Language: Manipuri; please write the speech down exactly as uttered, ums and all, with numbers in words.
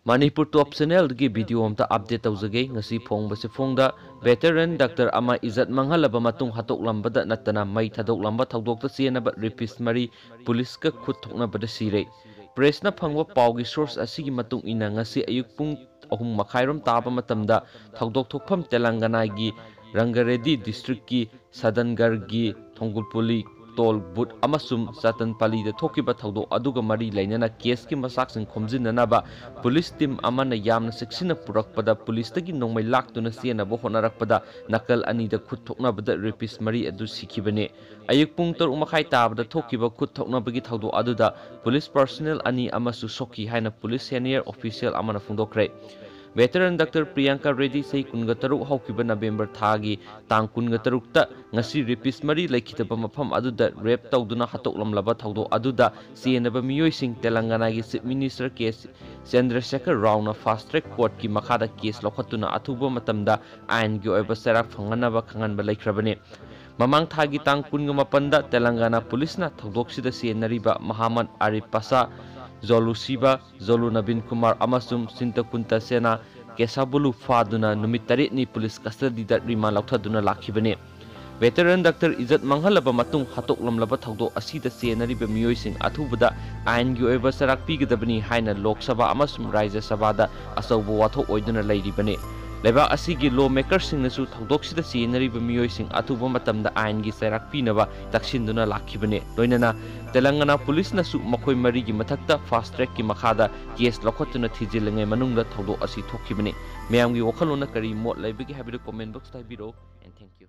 ꯃꯅꯤꯄꯨꯔ ꯇꯣꯞ ꯆꯦꯅꯦꯜꯗꯒꯤ ꯚꯤꯗꯤꯑꯣ ꯑꯝꯇ ꯑꯞꯗꯦꯠ ꯇꯧꯖꯒꯦ꯫ ꯉꯁꯤ ꯐꯣꯡꯕꯁꯤ ꯐꯣꯡꯗ ꯚꯦꯇꯔꯟ ꯗꯥꯛꯇꯔ ꯑꯃ ꯏꯖꯠ ꯃꯥꯡꯍꯜꯂꯕ ꯃꯇꯨꯡ ꯍꯥꯠꯇꯣꯛꯂꯝꯕꯗ ꯅꯠꯇꯅ ꯃꯩ ꯊꯥꯗꯣꯛꯂꯝꯕ ꯊꯧꯗꯣꯛꯇ ꯆꯦꯟꯅꯕ ꯔꯦꯄꯤꯁ ꯃꯔꯤ ꯄꯨꯂꯤꯁꯀ ꯈꯨꯠ ꯊꯣꯛꯅꯕꯗ ꯁꯤꯔꯦ꯫ ꯄ꯭ꯔꯦꯁꯅ ꯐꯪꯕ ꯄꯥꯎꯒꯤ ꯁꯣꯔꯁ ꯑꯁꯤꯒꯤ ꯃꯇꯨꯡ ꯏꯟꯅ ꯉꯁꯤ ꯑꯌꯨꯛ ꯄꯨꯡ ꯑꯍꯨꯝ ꯃꯈꯥꯏꯔꯣꯝ ꯇꯥꯕ ꯃꯇꯝꯗ ꯊꯧꯗꯣꯛ ꯊꯣꯛꯐꯝ ꯇꯦꯂꯪꯒꯅꯥꯒꯤ ꯔꯪꯒꯔꯦꯗꯤ ꯗꯤꯁꯇ꯭ꯔꯤꯛꯀꯤ ꯁꯗꯟꯒꯔꯒꯤ ꯊꯣꯡꯒꯨꯜꯄꯨꯂꯤ ꯇꯣꯜ ꯕꯨꯠ ꯑꯃꯁꯨꯡ ꯆꯇꯟꯄꯂꯤꯗ ꯊꯣꯛꯈꯤꯕ ꯊꯧꯗꯣꯛ ꯑꯗꯨꯒ ꯃꯔꯤ ꯂꯩꯅꯅ ꯀꯦꯁꯀꯤ ꯃꯆꯥꯛꯁꯤꯡ ꯈꯣꯝꯖꯤꯟꯅꯅꯕ ꯄꯨꯂꯤꯁ ꯇꯤꯝ ꯑꯃꯅ ꯌꯥꯝꯅ ꯆꯦꯛꯁꯤꯟꯅ ꯄꯨꯔꯛꯄꯗ ꯄꯨꯂꯤꯁꯇꯒꯤ ꯅꯣꯡꯃꯩ ꯂꯥꯛꯇꯨꯅ ꯆꯦꯟꯅꯕ ꯍꯣꯠꯅꯔꯛꯄꯗ ꯅꯥꯀꯜ ꯑꯅꯤꯗ ꯈꯨꯠ ꯊꯣꯛꯅꯕꯗ ꯔꯦꯄꯤꯁ ꯃꯔꯤ ꯑꯗꯨ ꯁꯤꯈꯤꯕꯅꯤ꯫ ꯑꯌꯨꯛ ꯄꯨꯡ ꯇꯔꯨꯛ ꯃꯈꯥꯏ ꯇꯥꯕꯗ ꯊꯣꯛꯈꯤꯕ ꯈꯨꯠ ꯊꯣꯛꯅꯕꯒꯤ ꯊꯧꯗꯣꯛ ꯑꯗꯨꯗ ꯄꯨꯂꯤꯁ ꯄꯔꯁꯣꯅꯦꯜ ꯑꯅꯤ ꯑꯃꯁꯨ ꯁꯣꯛꯈꯤ ꯍꯥꯏꯅ ꯄꯨꯂꯤꯁ ꯁꯦꯅꯤꯌꯔ ꯑꯣꯐꯤꯁꯤꯌꯦꯜ ꯑꯃꯅ ꯐꯣꯡꯗꯣꯛꯈ꯭ꯔꯦ꯫ ꯚꯦꯇꯔꯟ ꯗꯥꯛꯇꯔ ꯄ꯭ꯔꯤꯌꯥꯡꯀꯥ ꯔꯦꯗꯤ ꯆꯍꯤ ꯀꯨꯟꯒ ꯇꯔꯨꯛ ꯍꯧꯈꯤꯕ ꯅꯕꯦꯝꯕꯔ ꯊꯥꯒꯤ ꯇꯥꯡ ꯀꯨꯟꯒ ꯇꯔꯨꯛꯇ ꯉꯁꯤ ꯔꯦꯄꯤꯁ ꯃꯔꯤ ꯂꯩꯈꯤꯗꯕ ꯃꯐꯝ ꯑꯗꯨꯗ ꯔꯦꯞ ꯇꯧꯗꯨꯅ ꯍꯥꯠꯇꯣꯛꯂꯝꯂꯕ ꯊꯧꯗꯣꯛ ꯑꯗꯨꯗ ꯆꯦꯟꯅꯕ ꯃꯤꯑꯣꯏꯁꯤꯡ ꯇꯦꯂꯪꯒꯅꯥꯒꯤ ꯆꯤꯐ ꯃꯤꯅꯤꯁꯇꯔ ꯀꯦ ꯆꯟꯗ꯭ꯔꯁꯦꯈꯔ ꯔꯥꯎꯅ ꯐꯥꯁ ꯇ꯭ꯔꯦꯛ ꯀꯣꯔꯠꯀꯤ ꯃꯈꯥꯗ ꯀꯦꯁ ꯂꯧꯈꯠꯇꯨꯅ ꯑꯊꯨꯕ ꯃꯇꯝꯗ ꯑꯥꯏꯟꯒꯤ ꯑꯣꯏꯕ ꯆꯩꯔꯥꯛ ꯐꯪꯍꯟꯅꯕ ꯈꯪꯍꯟꯕ ꯂꯩꯈ꯭ꯔꯕꯅꯤ꯫ ꯃꯃꯥꯡ ꯊꯥꯒꯤ ꯇꯥꯡ ꯀꯨꯟꯒ ꯃꯥꯄꯟꯗ ꯇꯦꯂꯪꯒꯥꯅꯥ ꯄꯨꯂꯤꯁꯅ ꯊꯧꯗꯣꯛꯁꯤꯗ ꯆꯦꯟꯅꯔꯤꯕ ꯃꯍꯥꯃꯠ ꯑꯥꯔꯤꯐ ꯄꯥꯁꯥ, ꯖꯣꯂꯨ ꯁꯤꯕꯥ, ꯖꯣꯂꯨ ꯅꯕꯤꯟ ꯀꯨꯃꯥꯔ ꯑꯃꯁꯨꯡ ꯁꯤꯟꯇꯀꯨꯟꯇ ꯁꯦꯅꯥ ꯀꯦꯁꯥꯕꯨꯂꯨ ꯐꯥꯗꯨꯅ ꯅꯨꯃꯤꯠ ꯇꯔꯦꯠꯅꯤ ꯄꯨꯂꯤꯁ ꯀꯁꯇꯗꯤꯗ ꯔꯤꯃꯥꯟ ꯂꯧꯊꯗꯨꯅ ꯂꯥꯛꯈꯤꯕꯅꯤ꯫ ꯚꯦꯇꯔꯟ ꯗꯥꯛꯇꯔ ꯏꯖꯠ ꯃꯥꯡꯍꯜꯂꯕ ꯃꯇꯨꯡ ꯍꯥꯠꯇꯣꯛꯂꯝꯂꯕ ꯊꯧꯗꯣꯛ ꯑꯁꯤꯗ ꯆꯦꯟꯅꯔꯤꯕ ꯃꯤꯑꯣꯏꯁꯤꯡ ꯑꯊꯨꯕꯗ ꯑꯥꯏꯟꯒꯤ ꯑꯣꯏꯕ ꯆꯩꯔꯥꯛ ꯄꯤꯒꯗꯕꯅꯤ ꯍꯥꯏꯅ ꯂꯣꯛ ꯁꯚꯥ ꯑꯃꯁꯨꯡ ꯔꯥꯖ꯭ꯌ ꯁꯚꯥꯗ ꯑꯆꯧꯕ ꯋꯥꯊꯣꯛ ꯑꯣꯏꯗꯨꯅ ꯂꯩꯔꯤꯕꯅꯤ꯫ ꯂꯩꯕꯥꯛ ꯑꯁꯤꯒꯤ ꯂꯣ ꯃꯦꯀꯔꯁꯤꯡꯅꯁꯨ ꯊꯧꯗꯣꯛꯁꯤꯗ ꯆꯦꯟꯅꯔꯤꯕ ꯃꯤꯑꯣꯏꯁꯤꯡ ꯑꯊꯨꯕ ꯃꯇꯝꯗ ꯑꯥꯏꯟꯒꯤ ꯆꯩꯔꯥꯛ ꯄꯤꯅꯕ ꯇꯛꯁꯤꯟꯗꯨꯅ ꯂꯥꯛꯈꯤꯕꯅꯤ꯫ ꯂꯣꯏꯅꯅ ꯇꯦꯂꯪꯒꯅꯥ ꯄꯨꯂꯤꯁꯅꯁꯨ ꯃꯈꯣꯏ ꯃꯔꯤꯒꯤ ꯃꯊꯛꯇ ꯐꯥꯁ ꯇ꯭ꯔꯦꯛꯀꯤ ꯃꯈꯥꯗ ꯀꯦꯁ ꯂꯧꯈꯠꯇꯨꯅ ꯊꯤꯖꯤꯜꯂꯤꯉꯩ ꯃꯅꯨꯡꯗ ꯊꯧꯗꯣꯛ ꯑꯁꯤ ꯊꯣꯛꯈꯤꯕꯅꯤ꯫ ꯃꯌꯥꯝꯒꯤ ꯋꯥꯈꯜꯂꯣꯟꯅ ꯀꯔꯤ ꯃꯣꯠ ꯂꯩꯕꯒꯦ ꯍꯥꯏꯕꯗꯨ ꯀꯣꯃꯦꯟ ꯕꯣꯛꯁꯇ ꯍꯥꯏꯕꯤꯔꯛꯎ꯫ And thank you.